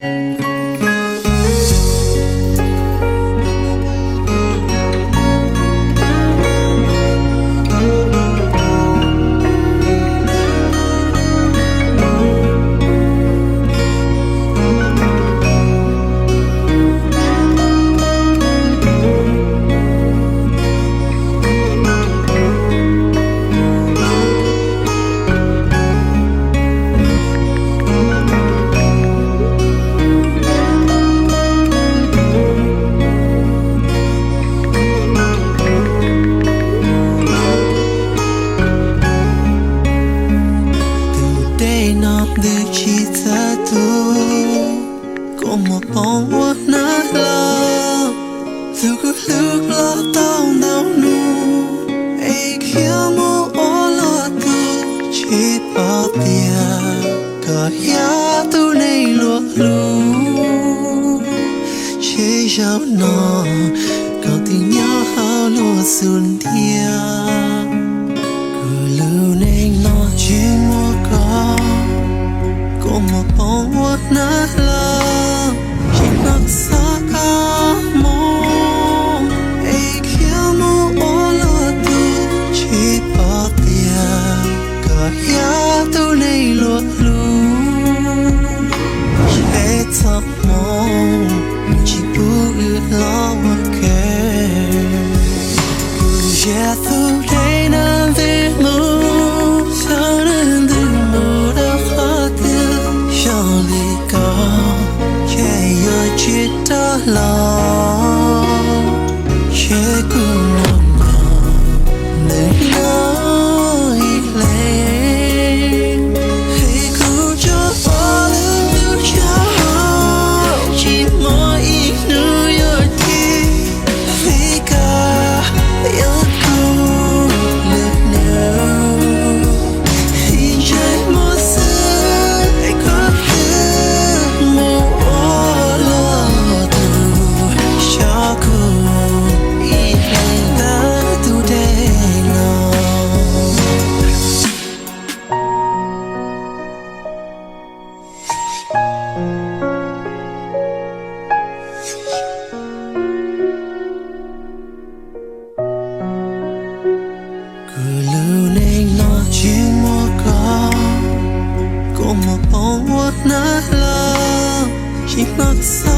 Tus dej no ntws tsis txawj tu, kua muag poob ua hnab hlau. Tus kuj hlub los tau ntau hnub, es khiav mus ua luag tug, tsis paub tias koj yog tus neeg luag hlub. Ntshe zaum no koj twb nyob hauv luag xub ntiag. Kuv lub neej no tsis muaj koj, kua muag poob ua hnab hlau. Tsis hnov xav koj moo, es khiav mus ua luag tug, tsis paub tias koj yog tus neeg luag hlub. Ntshe txoj hmoo tsis pub wb los ua ke. Kuv ziag tus dej no ntws mus, xyov nws ntws mus rau qhov twg. Xyov li koj ces yuav tsis rov los, ces kuv mus nyob ntawm no ib leeg. Es kuv tso ua lwm tus tsaug, tsis muaj ib hnub yuav tig li koj yog kuv lub nus. Ib ntsais muag xwb koj twb mus ua luag tug, xyov kuv ib leeg ntawm tus dej no. Kuv lub neej no tsis muaj koj, kua muag poob ua hnab hlau. Tsis hnov xav